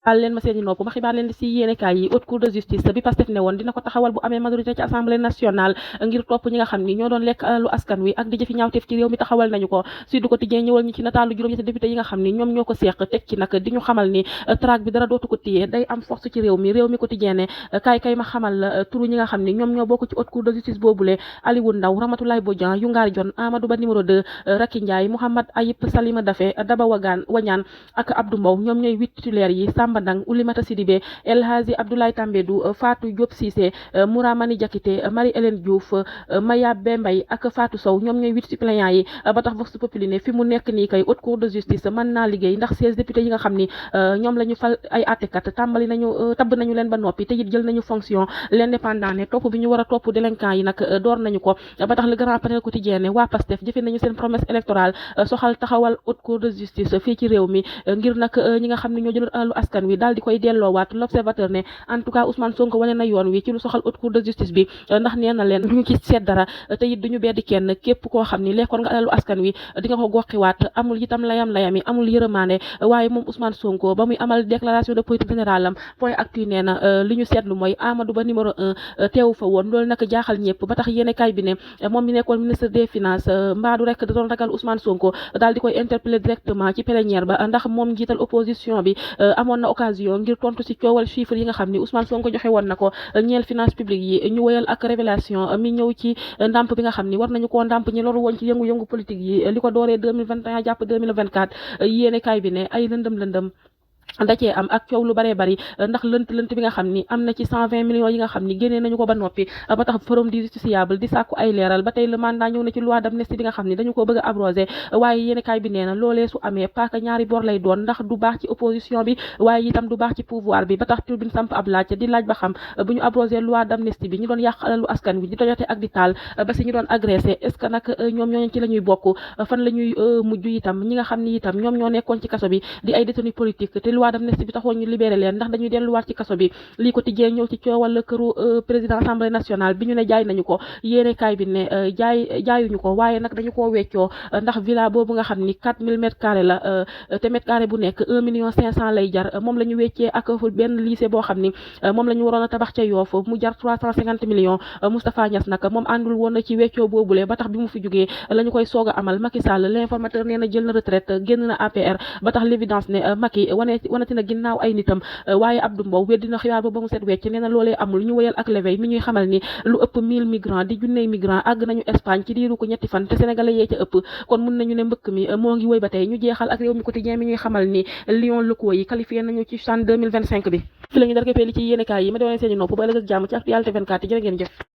al leen ma seeni nopp ma xibaar leen ci yéenekaay yi haute cour de justice bi Pastef ne woon dina ko taxawal bu amee majorité ci assemblée nationale ngir topp ñi nga xam ni ñoo doon lekk alalu askan wi ak di jëfi ñaawteef ci réew mi taxawal nañu ko Sud Quotidien ñëwal ñu ci nataalu juróom-ñetti député yi nga xam ni ñoom ñoo ko seeq teg ci nag di ñu xamal ni traque bi dara dootu ko téye day am force ci réew mi Quotidien ne kay ma xamal la turu ñi nga xam ni ñoom ñoo bokk ci haute cour de justice boobule Aliou Ndaw Ramatoulaye Bodian Youngar Dione Amadou Ba numéro 2 Racky Ndiaye Mouhamad Ayib Salima Daffé Daba Wañaan ak Abdou Mbow ñoom ñooy 8 titulaires yi Samba Ndang Oulimata Sidibé El Hadji Abdoulaye Tambédou Fatou Diop Cissé Mouramani Diakité Marie-Hélène Diouf Maya Bembay ak Fatou Sow ñoom ñooy 8 suppléants yi ba tax Vox Populi ne fi mu nekk nii kay haute cour de justice mën naa liggéey ndax 16 députés yi nga xam ni ñoom la ñu fal ay àttekat tabb nañu leen ba noppi te it jël nañu fonction l'indépendant ne topp bi ñu war a topp délinquant yi nag door nañu ko ba tax le grand panel quotidien ne waa Pastef jëfe nañu seen promesse électorale soxal taxawal haute cour de justice fii ci réew mi ngir nag ñi nga xam ne ñoo jëloon alalu askan wi daal di koy delloowaat l'observateur ne en tout cas Ousmane Sonko wane na yoon wi ci lu soxal haute cour de justice bi ndax nee na leen duñu ci seet dara te it duñu beddi kenn képp koo xam ni lekkoon nga alalu askan wi di nga ko goxiwaat amul itam layam-layami amul yërëmaane waaye moom Ousmane Sonko ba muy amal déclaration de politique générale am point actu nee na li ñu seetlu mooy Amadou Ba numéro 1 teewu fa woon loolu nag jaaxal ñëpp ba tax yéene kay bi ne moom mi nekkoon ministre des finances mbaadu rek da doon ragal Ousmane Sonko daal di koy interpeller directement ci plénière ba ndax moom njiital opposition bi amoon na occasion ngir tontu ci coowal chiffre yi nga xam ni Ousmane Sonko joxe woon na ko ñeel finance publique yi ñu woyal ak révélation mi ñëw ci ndàmp bi nga xam ni war nañu koo ndàmp ñi loru woon ci yëngu-yëngu politique yi li ko dooree 2021 jàpp 2024 yéene kay bi ne ay lëndëm da cee am ak coow lu baree bari ndax lënt bi nga xam ni am na ci 120 millions yi nga xam ni génnee nañu ko ba noppi ba tax forum du justiciable di sàkku ay leeral ba tey le mandat ñëw na ci loi d'amnistie bi nga xam ni dañu ko bëgg a abrogé waaye yéen kaay bi nee na loolee su amee paaka ñaari bor lay doon ndax du baax ci opposition bi waaye itam du baax ci pouvoir bi ba tax turbine samp ab laaj di laaj ba xam bu ñu abrogé loi d'amnistie bi ñu doon yàq alalu askan wi di tojote ak di taal ba si ñu doon agressé est ce que nag ñoom ñooñu ci la ñuy bokk fan la ñuy mujj itam ñi nga xam ni itam ñoom ñoo nekkoon ci kaso bi di ay détenus politique te loi d'amnistie bi taxoon ñu libéré leen ndax dañuy delluwaat ci kaso bi lii ko tijjee ñëw ci coowal këru président assemblée nationale bi ñu ne jaay nañu ko yéene kaay bi ne jaayuñu ko waaye nag dañu koo weccoo ndax villa boobu nga xam ni 4000 mètres carrés la te mètre carré bu nekk 1,5 million lay jar moom la ñu weccee ak benn lycée boo xam ni moom la ñu waroon a tabax ca Yoff mu jar 350 millions Moustapha Niass nag moom àndul woon ci weccoo boobule ba tax bi mu fi jógee la ñu koy soog a amal Macky Sall l'informateur nee na jël na retraite génn na APR ba tax l'évidence ne Macky wanati na ginnaaw ay nitam waaye Abdou Mbow weddi na xibaar ba mu set wecc nee na loolee amul ñu wëyal ak l'éveil mi ñuy xamal ni lu ëpp 1000 migrants di junney migrants àgg nañu Espagne ci diiru ko ñetti fan te sénégalais yee ca ëpp kon mun nañu ne mbëkk mi moo ngi wëy ba tey ñu jeexal ak réew mi quotidien mi ñuy xamal ni Lions locaux yi qualifié nañu ci CHAN 2025 bi fi la ñu darkepee li ci yéenekaay yi ma doon seeni nopp ba ëllëg ak jàmm ci Actualité 24 jërë ngeen jëf